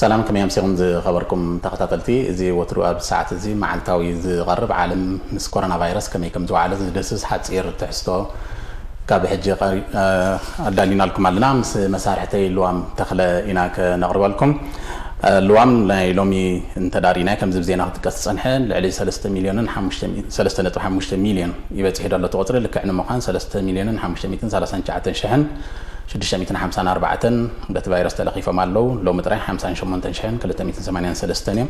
ሰላም፣ ከመይ ኣምሲኹም ዝኸበርኩም ተኸታተልቲ? እዚ ወትሩ ኣብ ሰዓት እዚ መዓልታዊ ዝቐርብ ዓለም ምስ ኮሮና ቫይረስ ከመይ ከም ዝወዓለ ዝድህስስ ሓጺር ትሕዝቶ ካብ ሕጂ ቀሪ-፣ እ፣ ኣዳሊናልኩም ኣለና። ምስ መሳርሕተይ ልዋም ተኽለ ኢና ከነቕርበልኩም። እ፣ ልዋም ናይ ሎሚ እንተ ዳሪናይ ከምዚ ብዜና ክጥቀስ ዝጸንሐ ልዕሊ ሰለስተ ሚልዮንን ሓሙሽተ ሚልዮን፣ ሰለስተ ነጥቢ ሓሙሽተ ሚልዮን ይበጽሕ ዘሎ እቲ ቁጽሪ። ልክዕ ንምዃን ሰለስተ ሚልዮንን ሓሙሽተ ሚእትን ሰላሳን ትሽዓተን ሽሕን ሽዱሽተ ሚእትን ሓምሳን ኣርባዕተን በቲ ቫይረስ ተለኺፎም ኣለዉ። ሎሚ ጥራይ ሓምሳን ሸሞንተን ሽሕን ክልተ ሚእትን ሰማንያን ሰለስተን እዮም።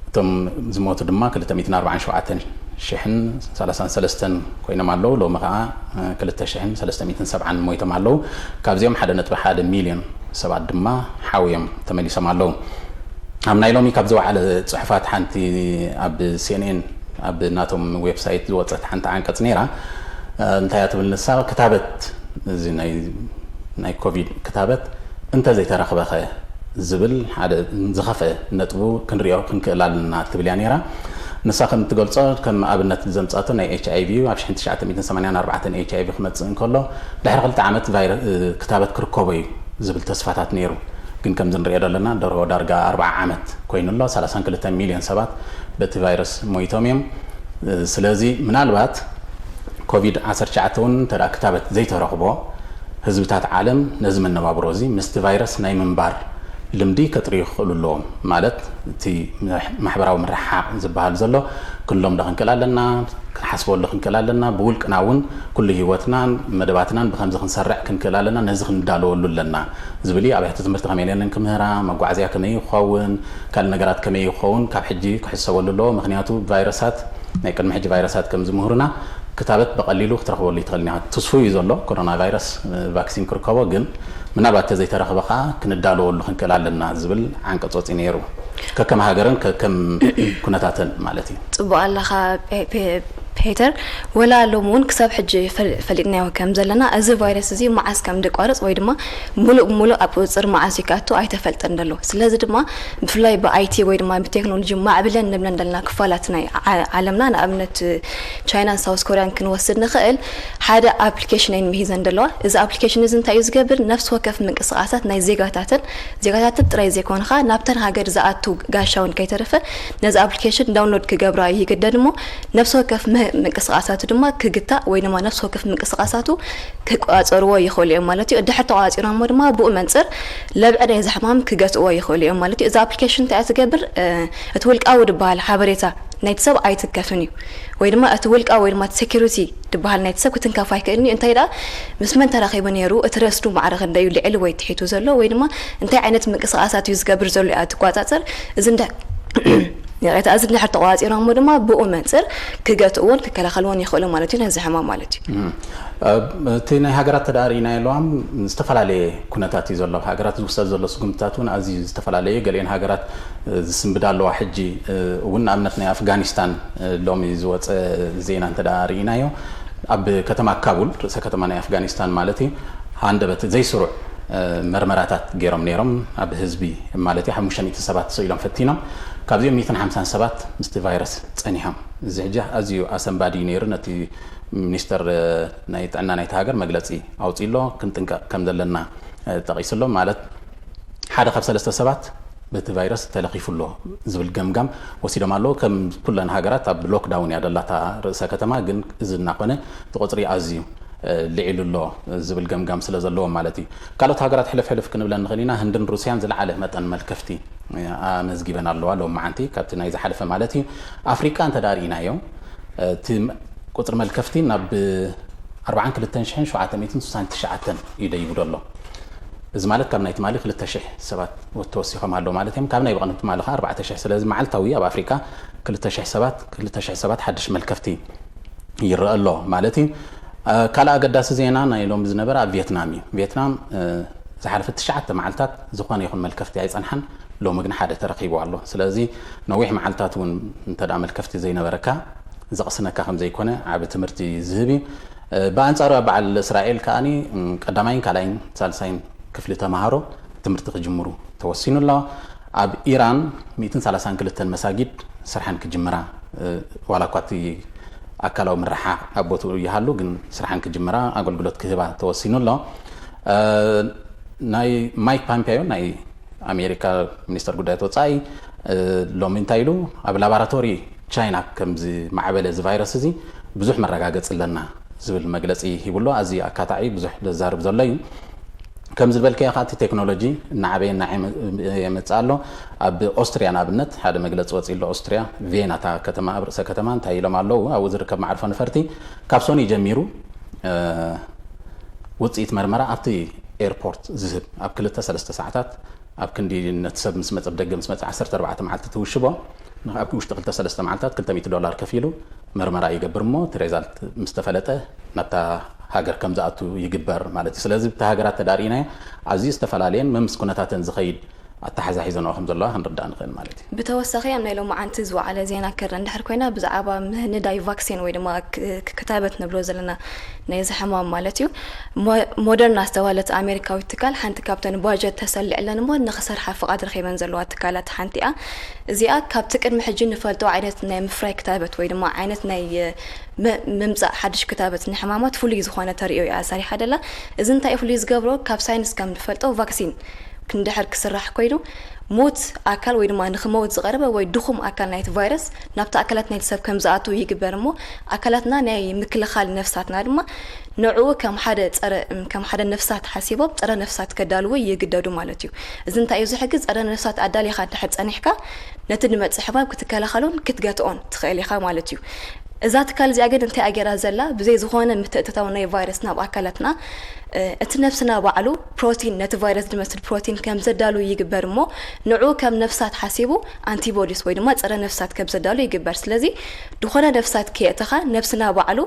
እቶም ዝሞቱ ድማ ክልተ ሚእትን ኣርባዓን ሸውዓተን ሽሕን ሰላሳን ሰለስተን ኮይኖም ኣለዉ። ሎሚ ኸዓ፣ እ፣ ክልተ ሽሕን ሰለስተ ሚእትን ሰብዓን ሞይቶም ኣለዉ። ካብዚኦም ሓደ ነጥቢ ሓደ ሚልዮን ሰባት ድማ ሓውዮም ተመሊሶም ኣለዉ። ኣብ ናይ ሎሚ ካብ ዝወዓለ ጽሑፋት ሓንቲ ኣብ ሲ ኤን ኤን ኣብ ናቶም ዌብሳይት ዝወጸት ሓንቲ ዓንቀጽ ነይራ። እ፣ እንታይ እያ ትብል ንሳ? ክታበት፣ እዚ ናይ፣ ናይ ኮቪድ ክታበት እንተ ዘይተረኽበኸ ዝብል ሓደ ዝኸፍአ ነጥቡ ክንሪኦ ክንክእል ኣለና ትብል እያ ነይራ። ንሳ ከም እትገልጾ፣ ከም ኣብነት ዘምጻቶ ናይ ኤች ኣይ ቪ እዩ። ኣብ ሽሕን ትሽዓተ ሚእትን ሰማንያን ኣርባዕተን ኤች ኣይ ቪ ክመጽእ እንከሎ፣ ድሕሪ ክልተ ዓመት ቫይረ-፣ እ፣ ክታበት ክርከቦ እዩ ዝብል ተስፋታት ነይሩ። ግን ከምዚ ንሪኦ ዘለና ደርሆ ዳርጋ ኣርብዓ ዓመት ኮይኑ ኣሎ። ሰላሳን ክልተን ሚልዮን ሰባት በቲ ቫይረስ ሞይቶም እዮም። እ፣ ስለዚ ምናልባት ኮቪድ ዓሰርተ ትሽዓተ እውን እንተ ደኣ ክታበት ዘይተረኽቦ፣ ህዝብታት ዓለም ነዚ መነባብሮ እዚ ምስቲ ቫይረስ ናይ ምንባር ልምዲ ከጥርዩ ክኽእሉ ኣለዎም። ማለት እቲ ማሕ-፣ ማሕበራዊ ምርሕሓቕ ዝበሃል ዘሎ ክንለምዶ ክንክእል ኣለና፣ ክንሓስበሉ ክንክእል ኣለና። ብውልቅና እውን ኩሉ ህይወትናን መደባትናን ብኸምዚ ክንሰርዕ ክንክእል ኣለና፣ ነዚ ክንዳለወሉ ኣለና ዝብል እዩ። ኣብያተ ትምህርቲ ከመይ ኢለን ክምህራ፣ መጓዓዝያ ከመይ ይኸውን፣ ካልእ ነገራት ከመይ ይኸውን ካብ ሕጂ ክሕሰበሉ ኣለዎ። ምኽንያቱ ቫይረሳት፣ ናይ ቅድሚ ሕጂ ቫይረሳት ከም ዝምህሩና ክታበት ብቐሊሉ ክትረኽበሉ ይትኽእል ኢና። ትስፉው እዩ ዘሎ ኮሮና ቫይረስ፣ እ፣ ቫክሲን ክርከቦ፣ ግን ምናልባት ተዘይተረኽበ ኸዓ ክንዳለወሉ ክንክእል ኣለና ዝብል ዓንቀጽ ወጺኡ ነይሩ። ከከም ሃገርን ከከም ኩነታትን ማለት እዩ። ጽቡቕ ኣለኻ ፔ-፣ ፔ-፣ ፔተር። ወላ ሎሚ እውን ክሳብ ሕጂ ፈል-፣ ፈሊጥናዮ ከም ዘለና፣ እዚ ቫይረስ እዚ መዓስ ከም ድቋረጽ ወይ ድማ ሙሉእ ብሙሉእ ኣብ ቁጽጽር መዓስ ይካቱ ኣይተፈልጠን ዘሎ። ስለዚ ድማ ብፍላይ ብ ኣይ ቲ ወይ ድማ ብቴክኖሎጂ ማዕብለን ንብለን ዘለና ክፋላት ናይ ዓ-፣ ዓለምና፣ ንኣብነት ቻይናን ሳውስ ኮርያን ክንወስድ ንኽእል፣ ሓደ ኣፕሊኬሽን እየን ምሂዘን ዘለዋ። እዚ ኣፕሊኬሽን እዚ እንታይ እዩ ዝገብር? ነፍሲ ወከፍ ምንቅስቓሳት ናይ ዜጋታትን፣ ዜጋታትን ጥራይ ዘይኮነ ኸኣ ናብተን ሃገር ዝኣቱ ጋሻ እውን ከይተረፈ ነዚ ኣፕሊኬሽን ዳውንሎድ ክገብራ ይግደድ እሞ፣ ነፍሲ ወከፍ ም-፣ ምንቅስቓሳቱ ድማ ክግታእ ወይ ድማ ነፍሲ ወከፍ ምንቅስቓሳቱ ክቋጸርዎ ይኽእሉ እዮም ማለት እዩ። ድሕሪ ተቋጺሮሞ ድማ ብኡ መንጽር ለብዒ ናይዚ ሕማም ክገትእዎ ይኽእሉ እዮም ማለት እዩ። እዚ ኣፕሊኬሽን እንታይ እያ ትገብር? እ፣ እቲ ውልቃዊ ዝበሃል ሓበሬታ ናይቲ ሰብ ኣይትንከፍን እዩ። ወይ ድማ እቲ ውልቃዊ ወይ ድማ እቲ ሴኩሪቲ ዝበሃል ናይቲ ሰብ ክትንከፍ ኣይክእልን እዩ። እንታይ ደኣ ምስ መን ተራኺቡ ነይሩ፣ እቲ ረስኑ ማዕረ ክንደይ እዩ ልዕሊ ወይ ትሒቱ ዘሎ፣ ወይ ድማ እንታይ ዓይነት ምንቅስቓሳት እዩ ዝገብር ዘሎ እያ ትቋጻጸር። እዚ እንደ-፣ ይቕሬታ፣ እዚ እንድሕር ተቋጺሮሞ ድማ ብኡ መንጽር ክገትእዎን ክከላኸልዎን ይኽእሉ ማለት እዩ ነዚ ሕማም ማለት እዩ። እም። እ፣ እቲ ናይ ሃገራት ተደኣ ርኢናዮ ኣለዋም ዝተፈላለየ ኩነታት እዩ ዘሎ። ኣብ ሃገራት ዝውሰድ ዘሎ ስጉምትታት እውን ኣዝዩ ዝተፈላለየ። ገሊአን ሃገራት፣ እ፣ ዝስንብዳ ኣለዋ። ሕጂ፣ እ፣ እውን ንኣብነት ናይ ኣፍጋኒስታን፣ እ፣ ሎሚ ዝወጸ ዜና እንተ ደኣ ርኢናዮ፣ ኣብ ከተማ ካቡል፣ ርእሰ ከተማ ናይ ኣፍጋኒስታን ማለት እዩ፣ ሃንደበት ዘይስሩዕ፣ እ፣ መርመራታት ገይሮም ነይሮም ኣብ ህዝቢ ማለት እዩ። ሓሙሽተ ሚእቲ ሰባት ስኢሎም ፈቲኖም። ካብዚኦም ሚእትን ሓምሳን ሰባት ምስቲ ቫይረስ ጸኒሖም። እዚ ሕጂ ኣዝዩ ኣሰንባዲ እዩ ነይሩ። ነቲ ሚኒስተር፣ እ፣ ናይ ጥዕና ናይቲ ሃገር መግለጺ ኣውጺኡ ኣሎ። ክንጥንቀቕ ከም ዘለና፣ እ፣ ጠቒሱ ኣሎ። ማለት ሓደ ካብ ሰለስተ ሰባት በቲ ቫይረስ ተለኺፉ ኣሎ ዝብል ገምጋም ወሲዶም ኣለዉ። ከም ኩለን ሃገራት ኣብ ሎክዳውን እያ ደላታ ርእሰ ከተማ፣ ግን እዚ እናኾነ እቲ ቁጽሪ ኣዝዩ፣ እ፣ ልዒሉ ኣሎ ዝብል ገምጋም ስለ ዘለዎም ማለት እዩ። ካልኦት ሃገራት ሕልፍ ሕልፍ ክንብለን ንኽእል ኢና። ህንድን ሩስያን ዝለዓለ መጠን መልከፍቲ፣ እ፣ ኣመዝጊበን ኣለዋ ሎም መዓንቲ ካብቲ ናይ ዝሓለፈ ማለት እዩ። ኣፍሪቃ እንተ ደኣ ርኢናዮ፣ እ፣ እቲ ቁጽሪ መልከፍቲ ናብ ኣርባዓን ክልተን ሽሕን ሸውዓተ ሚእትን ስሳን ትሽዓተን እዩ ደይቡ ዘሎ። እዚ ማለት ካብ ናይ ትማሊ ክልተ ሽሕ ሰባት ተወሲኾም ኣለዉ ማለት እዮም። ካብ ናይ ብቐንዱ ትማሊ ኸዓ ኣርባዕተ ሽሕ። ስለዚ መዓልታዊ ኣብ ኣፍሪቃ ክልተ ሽሕ ሰባት፣ ክልተ ሽሕ ሰባት ሓድሽ መልከፍቲ ይረአ ኣሎ ማለት እዩ። እ፣ ካልእ ኣገዳሲ ዜና ናይ ሎሚ ዝነበረ ኣብ ቪየትናም እዩ። ቪየትናም፣ እ፣ ዝሓለፈ ትሽዓተ መዓልታት ዝኾነ ይኹን መልከፍቲ ኣይጸንሓን። ሎሚ ግን ሓደ ተረኺቡ ኣሎ። ስለዚ ነዊሕ መዓልታት እውን እንተ ደኣ መልከፍቲ ዘይነበረካ ዘቕስነካ ከም ዘይኮነ ዓቢ ትምህርቲ ዝህብ እዩ። እ፣ ብኣንጻሩ ኣብ በዓል እስራኤል ከኣኒ፣ እም፣ ቀዳማይን ካልኣይን ሳልሳይን ክፍሊ ተማሃሮ ትምህርቲ ክጅምሩ ተወሲኑ ኣሎ። ኣብ ኢራን ሚእትን ሰላሳን ክልተን መሳጊድ ስርሐን ክጅምራ፣ እ፣ ዋላ እኳ እቲ ኣካላዊ ምርሓቕ ኣብ ቦትኡ ይሃሉ፣ ግን ስርሐን ክጅምራ ኣገልግሎት ክህባ ተወሲኑ ኣሎ። እ፣ ናይ ማይክ ፓምፒዮ ናይ ኣሜሪካ ሚኒስተር ጉዳያት ወፃኢ ሎሚ እንታይ ኢሉ፣ ኣብ ላባራቶሪ ቻይና ከምዚ ማዕበለ እዚ ቫይረስ እዚ ብዙሕ መረጋገፂ ኣለና ዝብል መግለፂ ሂብሎ። ኣዚ ኣካታዒ ብዙሕ ዘዛርብ ዘሎ እዩ። ከም ዝበልከዮ ከኣ እቲ ቴክኖሎጂ እናዓበየ እናዓበየ የመፅእ ኣሎ። ኣብ ኦስትሪያ ንኣብነት ሓደ መግለፂ ወፂ ኣሎ። ኦስትሪያ ቬና እታ ከተማ ኣብ ርእሰ ከተማ እንታይ ኢሎም ኣለዉ፣ ኣብኡ ዝርከብ መዓርፎ ነፈርቲ ካብ ሶኒ ጀሚሩ ውፅኢት መርመራ ኣብቲ ኤርፖርት ዝህብ ኣብ ክልተ ሰለስተ ሰዓታት ኣብ ክንዲ ነቲ ሰብ ምስ መፀ ብደገ ምስ መፀ ዓሰርተ ኣርባዕተ መዓልቲ ትውሽቦ ኣብ ውሽጢ ክልተ ሰለስተ መዓልታት ክልተ ሚእቲ ዶላር ከፊሉ መርመራ ይገብር እሞ እቲ ሬዛልት ምስ ተፈለጠ ናብታ ሃገር ከም ዝኣቱ ይግበር ማለት እዩ። ስለዚ ብቲ ሃገራት ተዳሪእናዮ ኣዝዩ ዝተፈላለየን መምስ ኩነታተን ዝኸይድ ኣተሓዛሒዘንኦ ከም ዘለዋ ክንርዳእ ንኽእል ማለት እዩ። ብተወሳኺ ኣብ ናይ ሎማዓንቲ ዝወዓለ ዜና ክር እንድሕር ኮይና ብዛዕባ ምህንዳይ ቫክሲን ወይ ድማ ክታበት ንብሎ ዘለና ናይ እዚ ሕማም ማለት እዩ። ሞደርና ዝተባህለት ኣሜሪካዊት ትካል ሓንቲ ካብተን ባጀት ተሰሊዕለን እሞ ንኽሰርሓ ፍቓድ ረኺበን ዘለዋ ትካላት ሓንቲ እያ። እዚኣ ካብቲ ቅድሚ ሕጂ ንፈልጦ ዓይነት ናይ ምፍራይ ክታበት ወይ ድማ ዓይነት ናይ ምምፃእ ሓድሽ ክታበት ንሕማማት ፍሉይ ዝኾነ ተሪኦ እያ ሰሪሓ ደላ። እዚ እንታይ ፍሉይ ዝገብሮ ካብ ሳይንስ ከም ንፈልጦ ቫክሲን ክንድሕር ክስራሕ ኮይኑ ሙት ኣካል ወይ ድማ ንክመውት ዝቐረበ ወይ ድኹም ኣካል ናይቲ ቫይረስ ናብቲ ኣካላት ናይቲ ሰብ ከም ዝኣቱ ይግበር እሞ ኣካላትና ናይ ምክልኻል ነፍሳትና ድማ ንዕኡ ከም ሓደ ጸረ ከም ሓደ ነፍሳት ሓሲቦም ጸረ ነፍሳት ከዳልዉ ይግደዱ ማለት እዩ። እዚ እንታይ እዩ ዝሕግዝ? ጸረ ነፍሳት ኣዳሊኻ እንድሕር ጸኒሕካ ነቲ ንመጽእ ሕማም ክትከላኸሎን ክትገትኦን ትኽእል ኢኻ ማለት እዩ። እዛ ትካል እዚኣ ግን እንታይ ኣገራ ዘላ ብዘይ ዝኾነ ምትእትታው ናይ ቫይረስ ናብ ኣካላትና እቲ ነብስና ባዕሉ ፕሮቲን ነቲ ቫይረስ ዝመስል ፕሮቲን ከም ዘዳሉ ይግበር እሞ ንዑ ከም ነፍሳት ሓሲቡ ኣንቲቦዲስ ወይ ድማ ፀረ ነፍሳት ከም ዘዳሉ ይግበር። ስለዚ ዝኾነ ነፍሳት ከየእተኻ ነብስና ባዕሉ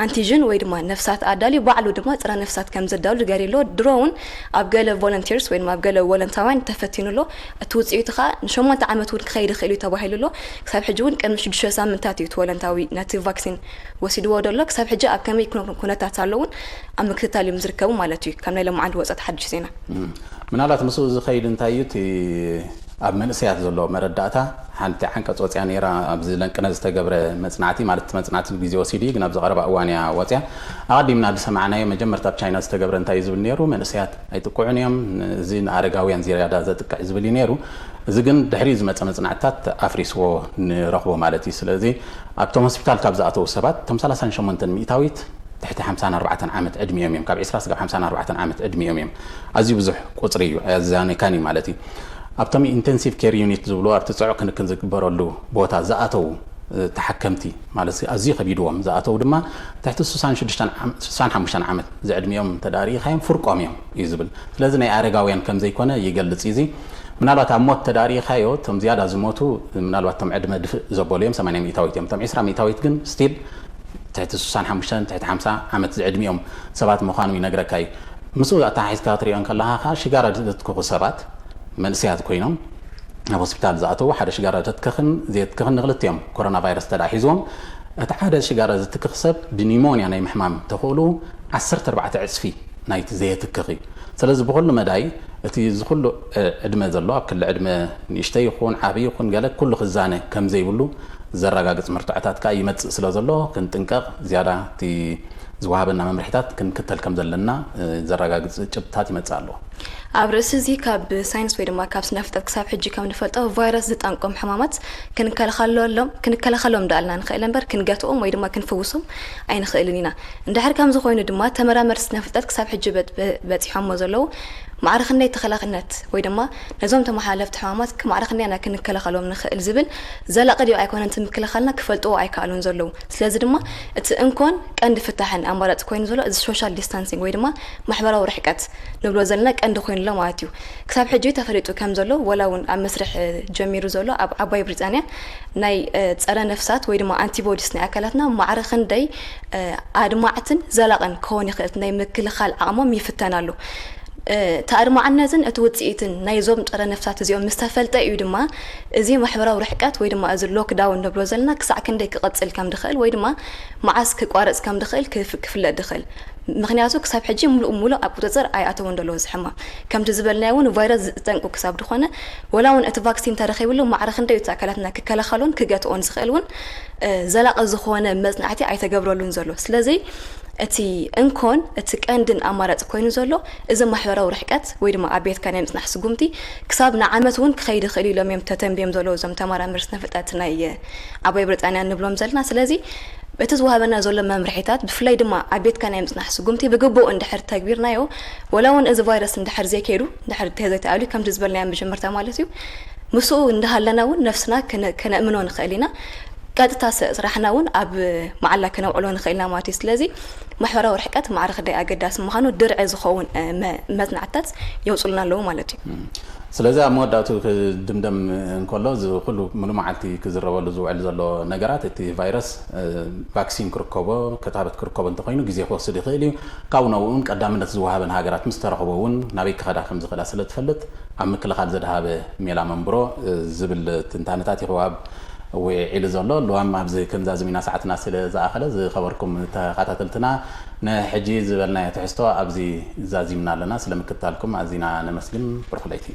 ኣንቲጅን ወይ ድማ ነፍሳት ኣዳልዩ ባዕሉ ድማ ፀረ ነፍሳት ከም ዘዳሉ ገሪሎ ድሮ እውን ኣብ ገለ ቮለንቲርስ ወይ ድማ ኣብ ገለ ወለንታውያን ተፈቲኑ ኣሎ። እቲ ውፅኢቱ ከዓ ንሸሞንተ ዓመት እውን ክኸይድ ይኽእል እዩ ተባሂሉ ኣሎ። ክሳብ ሕጂ እውን ቅድሚ ሽዱሽተ ሳምንታት እዩ እቲ ወለንታዊ ነቲ ቫክሲን ወሲድዎ ዘሎ። ክሳብ ሕጂ ኣብ ከመይ ኩነታት ኣሎ እውን ኣብ ምክትታል እዮም ዝርከቡ ማለት እዩ። ካብ ናይ ሎማዓንቲ ወፀት ሓድሽ ዜና ምናልባት ምስኡ ዝኸይድ እንታይ እዩ እቲ ኣብ መንእሰያት ዘሎ መረዳእታ ሓንቲ ዓንቀፅ ወፅያ ነይራ ኣብዚ ለንቅነ ዝተገብረ መፅናዕቲ ማለት እቲ መፅናዕቲ ግዜ ወሲዱ እዩ ግን ኣብዚ ቀረባ እዋን እያ ወፅያ ኣቐዲምና ዝሰማዕናዮ መጀመርታ ኣብ ቻይና ዝተገብረ እንታይ እዩ ዝብል ነይሩ መንእሰያት ኣይጥቅዑን እዮም እዚ ንኣረጋውያን ዝያዳ ዘጥቅዕ እዩ ዝብል እዩ ነይሩ እዚ ግን ድሕሪ ዝመፀ መፅናዕትታት ኣፍሪስዎ ንረኽቦ ማለት እዩ ስለዚ ኣብቶም ሆስፒታል ካብ ዝኣተዉ ሰባት እቶም ሰላሳን ሸሞንተን ሚእታዊት ትሕቲ ሓምሳን ኣርባዕተን ዓመት ዕድሚኦም እዮም ካብ ዕስራ ስጋብ ሓምሳን ኣርባዕተን ዓመት ዕድሚኦም እዮም ኣዝዩ ብዙሕ ቁፅሪ እዩ ኣያዛነካን እዩ ማለት እዩ ኣብቶም ኢንቴንሲቭ ኬር ዩኒት ዝብሉ ኣብቲ ፅዑቕ ክንክን ዝግበረሉ ቦታ ዝኣተዉ ተሓከምቲ ማለት ኣዝዩ ከቢድዎም ዝኣተዉ ድማ ትሕቲ ስሳን ሓሙሽተን ዓመት ዝዕድሚኦም ተዳሪኢኻዮም ፍርቆም እዮም እዩ ዝብል ስለዚ ናይ ኣረጋውያን ከም ዘይኮነ ይገልፅ እዩ እዚ ምናልባት ኣብ ሞት ተዳሪኢኻዮ እቶም ዝያዳ ዝሞቱ ምናልባት እቶም ዕድመ ድፍእ ዘበሉ እዮም ሰማንያ ሚእታዊት እዮም እቶም ዕስራ ሚእታዊት ግን ስቲል ትሕቲ ስሳን ሓሙሽተን ትሕቲ ሓምሳ ዓመት ዝዕድሚኦም ሰባት ምዃኑ ይነግረካ እዩ ምስኡ ኣተሓሒዝካ ክትሪኦ እንከለኻ ከዓ ሽጋራ ዘትክኹ ሰባት መንእሰያት ኮይኖም ናብ ሆስፒታል ዝኣተዉ ሓደ ሽጋራ ዘትክኽን ዘየትክኽን ንክልቲኦም ኮሮና ቫይረስ ተዳ ሒዝዎም እቲ ሓደ ሽጋራ ዝትክኽ ሰብ ብኒሞንያ ናይ ምሕማም ተኽእሉ ዓሰርተ ኣርባዕተ ዕፅፊ ናይቲ ዘየትክኽ እዩ። ስለዚ ብኹሉ መዳይ እቲ ዝኹሉ ዕድመ ዘሎ ኣብ ክሊ ዕድመ ንእሽተይ ይኹን ዓብዪ ይኹን ገለ ኩሉ ክዛነ ከም ዘይብሉ ዘረጋግፅ መርትዖታት ከዓ ይመፅእ ስለ ዘሎ ክንጥንቀቕ ዝያዳ እቲ ዝወሃበና መምርሒታት ክንክተል ከም ዘለና ዘረጋግፅ ጭብጥታት ይመፅእ ኣሎ። ኣብ ርእሲ እዚ ካብ ሳይንስ ወይ ድማ ካብ ስነ ፍልጠት ክሳብ ሕጂ ከም ንፈልጦ ቫይረስ ዝጠንቆም ሕማማት ክንከላኸለሎም ክንከላኸሎም ዳኣልና ንኽእል እምበር ክንገትኦም ወይ ድማ ክንፍውሶም ኣይንኽእልን ኢና። እንድሕር ከምዚ ኮይኑ ድማ ተመራመርቲ ስነ ፍልጠት ክሳብ ሕጂ በፂሖሞ ዘለዉ ማዕረ ክንደይ ተኸላኽነት ወይ ድማ ነዞም ተመሓላለፍቲ ሕማማት ማዕረ ክንደይ ኢና ክንከላኸሎም ንኽእል ዝብል ዘላቒ ድዩ ኣይኮነን እቲ ምክልኻልና ክፈልጥዎ ኣይከኣሉን ዘለዉ። ስለዚ ድማ እቲ እንኮን ቀንዲ ፍታሕን ኣማራፂ ኮይኑ ዘሎ እዚ ሶሻል ዲስታንሲንግ ወይ ድማ ማሕበራዊ ርሕቀት ንብሎ ዘለና ቀንዲ ኮይኑ ኣሎ ማለት እዩ። ክሳብ ሕጂ ተፈሊጡ ከም ዘሎ ወላ እውን ኣብ መስርሕ ጀሚሩ ዘሎ ኣብ ዓባይ ብሪጣንያ ናይ ፀረ ነፍሳት ወይ ድማ ኣንቲቦዲስ ናይ ኣካላትና ማዕረ ክንደይ ኣድማዕትን ዘላቕን ክኸውን ይኽእል ናይ ምክልኻል ዓቕሞም ይፍተን ኣሎ። እቲ ኣድማዕነትን እቲ ውፅኢትን ናይዞም ፀረ ነፍሳት እዚኦም ምስ ተፈልጠ እዩ ድማ እዚ ማሕበራዊ ርሕቀት ወይ ድማ እዚ ሎክዳውን ንብሎ ዘለና ክሳዕ ክንደይ ክቕፅል ከም ድኽእል ወይ ድማ መዓስ ክቋረፅ ከም ድኽእል ክፍለጥ ድኽእል። ምክንያቱ ክሳብ ሕጂ ሙሉእ ሙሉእ ኣብ ቁፅፅር ኣይኣተውን ዘሎ እዚ ሕማም። ከምቲ ዝበልናዮ እውን ቫይረስ ዝጠንቁ ክሳብ ዝኾነ፣ ወላ እውን እቲ ቫክሲን እንተረኺብሉ ማዕረ ክንደይ እቲ ኣካላትና ክከላኸሉን ክገትኦን ዝኽእል እውን ዘላቒ ዝኾነ መፅናዕቲ ኣይተገብረሉን ዘሎ። ስለዚ እቲ እንኮን እቲ ቀንድን ኣማራፂ ኮይኑ ዘሎ እዚ ማሕበራዊ ርሕቀት ወይ ድማ ኣብ ቤትካ ናይ ምፅናሕ ስጉምቲ ክሳብ ንዓመት እውን ክኸይድ ይኽእል ኢሎም እዮም ተተንብዮም ዘለዉ እዞም ተመራመርቲ ስነፍልጠት ናይ ዓባይ ብሪጣንያ ንብሎም ዘለና። ስለዚ እቲ ዝወሃበና ዘሎ መምርሒታት ብፍላይ ድማ ኣብ ቤትካ ናይ ምፅናሕ ስጉምቲ ብግቡእ እንድሕር ተግቢርናዮ፣ ወላ እውን እዚ ቫይረስ እንድሕር ዘይከይዱ እንድሕር ዘይተኣልዩ ከምቲ ዝበልናዮ መጀመርታ ማለት እዩ፣ ምስኡ እንዳሃለና እውን ነፍስና ከነእምኖ ንኽእል ኢና። ቀጥታ ስራሕና እውን ኣብ መዓላ ከነውዕሎ ንኽእል ኢና ማለት እዩ። ስለዚ ማሕበራዊ ርሕቀት ማዕረ ክንደይ ኣገዳሲ ምዃኑ ድርዒ ዝኸውን መፅናዕትታት የውፅሉና ኣለዉ ማለት እዩ። ስለዚ ኣብ መወዳእቱ ክድምደም እንከሎ፣ እዚ ኩሉ ሙሉ መዓልቲ ክዝረበሉ ዝውዕል ዘሎ ነገራት፣ እቲ ቫይረስ ቫክሲን ክርከቦ፣ ክታበት ክርከቦ እንተኮይኑ ግዜ ክወስድ ይኽእል እዩ። ካብኡ ነብኡ እውን ቀዳምነት ዝወሃበን ሃገራት ምስ ተረኽቦ እውን ናበይ ክኸዳ ከም ዝኽእላ ስለ ትፈልጥ ኣብ ምክልኻል ዘድሃበ ሜላ መንብሮ ዝብል ትንታነታት ይኸዋብ ውዒሉ ዘሎ። ልዋም ኣብዚ ክንዛዝም ኢና፣ ሰዓትና ስለ ዝኣኸለ። ዝኸበርኩም ተኸታተልትና፣ ንሕጂ ዝበልናዮ ትሕዝቶ ኣብዚ ዛዚምና ኣለና። ስለ ምክትታልኩም ኣዚና ነመስግን። ብሩኽ ለይቲ።